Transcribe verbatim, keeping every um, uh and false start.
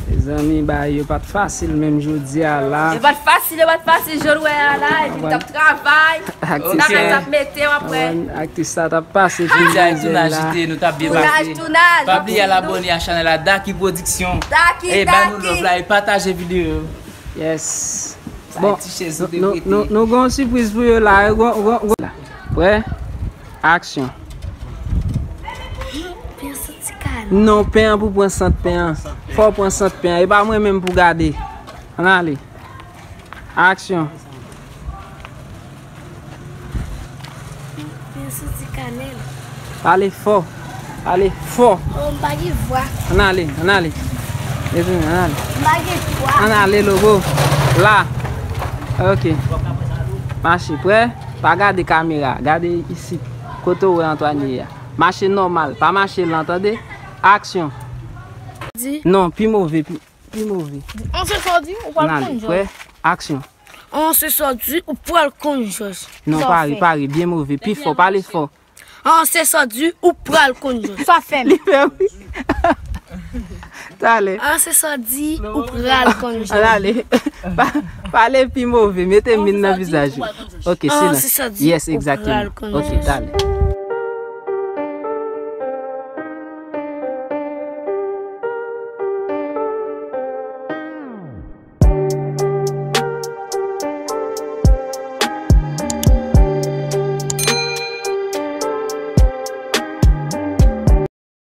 Mezanmi, bagay yo pa t fasil menm jodi a la. Yo pa t fasil, yo pa t fasil, jan w wè a la, epi m t ap travay, sa k t ap mete w apre. Aktris sa t ap pase tou mizè la. Tounaj, tounaj, tounaj. Pa bliye al abòne a chanèl la, Daki Production. Daki, Daki. E ba nou love la, e pataje videyo yo. Yes. Bon, nou, nou, nou gen yon sipriz pou yo la. Yo gon, gon, gon. Prè? Aksyon. Pen santi kale. Non, pen an pou pran sant pen an. Fò w pran sant pen an. E pa mwen menm pou gade. Ann ale. Aksyon. Pen santi kanèl. Pale fò. Pale fò. Oh, m pa gen vwa. Ann ale, ann ale. Mezanmi, ann ale. M pa gen vwa. Ann ale, logo. La. Ok. Mache, prè? Pa gade kamera. Gade isit. Kote w wè Antoine ye a. Mache nòmal. Pa mache lan, tande? Aksyon. Di. Non, pi move, pi, pi move. An se sa w di, ou pral konn jòj. Ann ale, prè? Aksyon. An se sa w di, ou pral konn jòj. Non, pare, pare, byen move. Pi fò, pale fò. An se sa w di, ou pral konn jòj. Sa fè m. Li fè wi. Talè. An se sa w di, ou pral konn jòj. Ann ale. Pa, pale pi move, mete min nan vizaj ou. Ok, silans. Yes, egzakteman. Ok, talè.